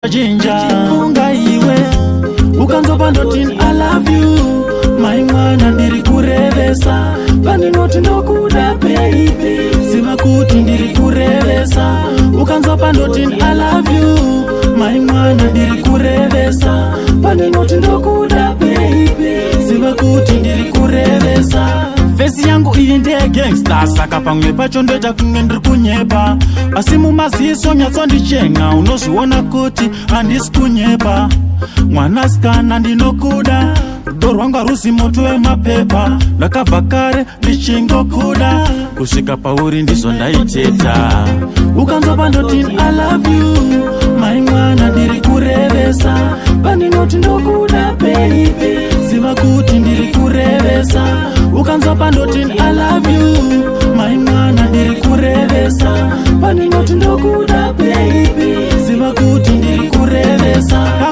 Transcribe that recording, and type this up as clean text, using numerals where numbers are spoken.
Jinja funga iwe ukanzwa ndoti I love you, mai mwana, ndiri kurevesa. Pandinoti ndokuda, baby, ziva kuti ndiri kurevesa. Ukanzwa pandoti I love you, mai mwana, ndiri kurevesa. Pandinoti ndokuda, baby, ziva kuti ndiri kurevesa. Face yangu iyi ndeye gangster, saka pamwe pacho ndoita kunge ndiri kunyepa, asi mumaziso nyatsondichenga, unozviona kuti handisi kunyepa. Mwanasikana, ndinokuda, rudo rwangu haruzi moto wemapepa. Ndakabva kare ndichingokuda, kusvika pauri ndizvo ndaiteta. Ukanzwa pandoti I love you, mai mwana, ndiri